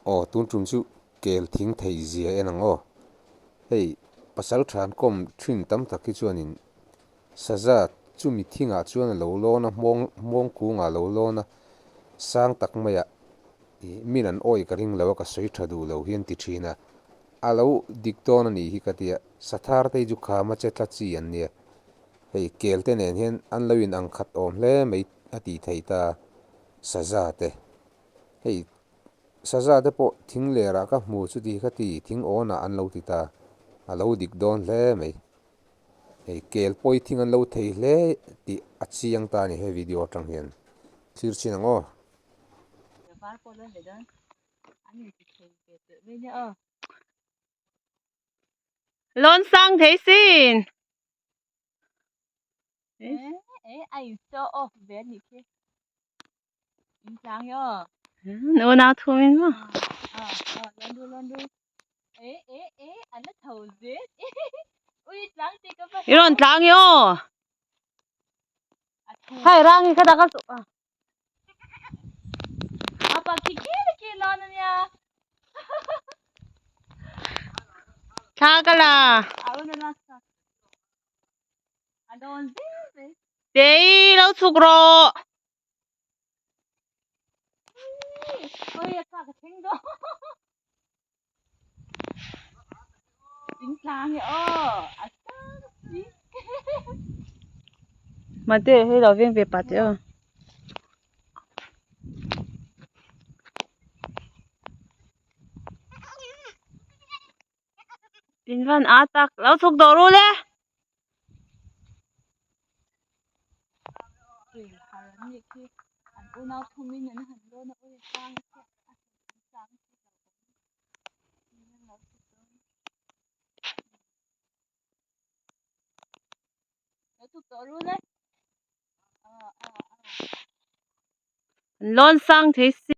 Aw tun tum chu kel thing thei zia en ang aw. Hei pasal than kawm thin tam tak hi chuanin saza chumi thingah chuan a lo lawn a hmawng hmawng kungah a lo lawn a sang tak maiah ih min an awih ka ring lo a ka sawi tha duh lo hi an ti thin a a lo dik dawn a nih hi ka tia sathar te hi chu khama che tla chi an nia hei kel te nen hian an lo in ang khat awm hle mai a tih theih ta saza te. Hei saza te pawh thing lerah ka hmu chuti kha ti thing awnah an lo ti ta, a lo dik dawn hle mai. Hei kel pawi thing an lo thei hle tih a chiang ta a ni he video atang hian. Thlir chin ang aw. Lawn sang thei sin. Unau thum in maw. I rawn tlang i aw. Hai rang i kha dak a suh. Thla ka la. Tei lo chhuk rawh. Mate hei lo veng ve pah teh aw. In van a tak lo chhuk dawh ru le. Lawn sang thei si.